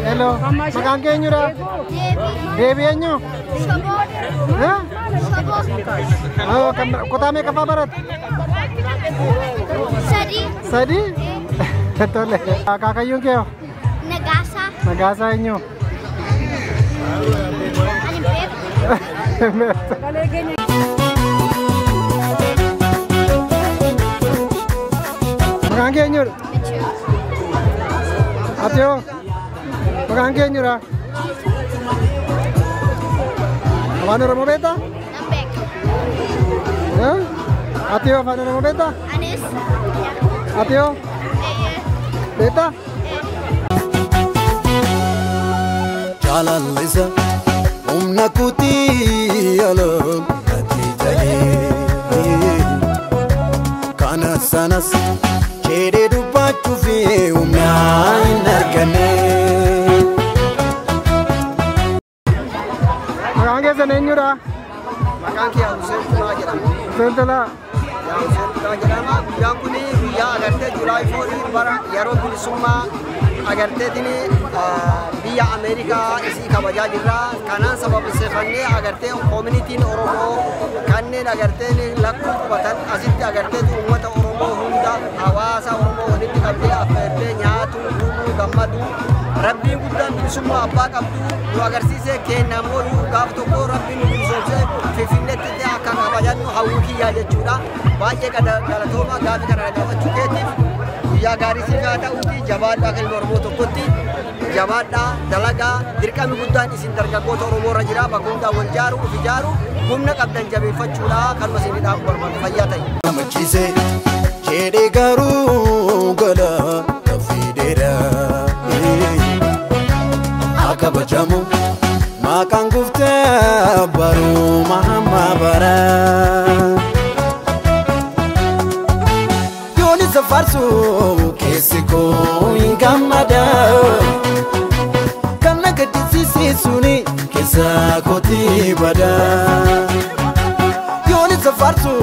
Hello. Maqaan kee eenyudha? Deebii eenyu? Kutaa meeqaffaa baratte? Sadii. Sadii? Tole. Akaakayyuun kee hoo? Nagaasaa. Nagaasaa eenyu? Ani beeku. Maqaan kee eenyudha? Ati hoo? Maqaan kee eenyudha? Afaan Oromoo beektaa? Nan beeka. Ati hoo afaan Oromoo beektaa? Anis. Ati hoo? Beektaa? Jaalallisa humna kutii aloo gati ta'ee kana sanas jedhee dubbachuuf humna hin arganne. Maqaan keessan eenyudha? Maqaan kee Hussein Tulaa jedhama. Hussein Tulaa. Hussein Tulaa jedhama. Guyyaan kun guyyaa agartee July 4 bara yeroo bilisummaa agarteetiin biyya Ameerikaa isii kabajaa jirra. Kanaan sababeeffannee agartee koomunitiin Oromoo kanneen agarteen lakkuu qubatan asitti agartee uummata Oromoo hunda hawaasa Oromoo walitti qabdee affeertee nyaatu, dhuguu, gammadu. Rabbiin guddaan bilisummaa abbaa qabdu nu agarsiisee kennamoo gaaf tokko rabbiin nu bilisoomsee Finfinneetti akka kabajannu hawwii kiyyaa jechuudha. Baay'ee galatooma gaaffii kana gaafachuu keetiif guyyaa gaarii siif haa ta'uuti jabaadhaa kan ilma Oromoo tokkotti jabaadhaa dalagaa dirqamni guddaan isin dargaggoota Oromoo irra jira bakka hundaa wal jaaru of ijaaru humna qabdan jabeeffachuudha kanuma isin dhaabu barbaadu fayyaa ta'e. Gammachiise jedhee garuu gala fideera. Akabajamu maqaan gooftaa baruma hamma bara. Yooni safarsu keessi koo hin gammada. Kan na gaddisiisuni keessa kooti bada. Yooni safarsu.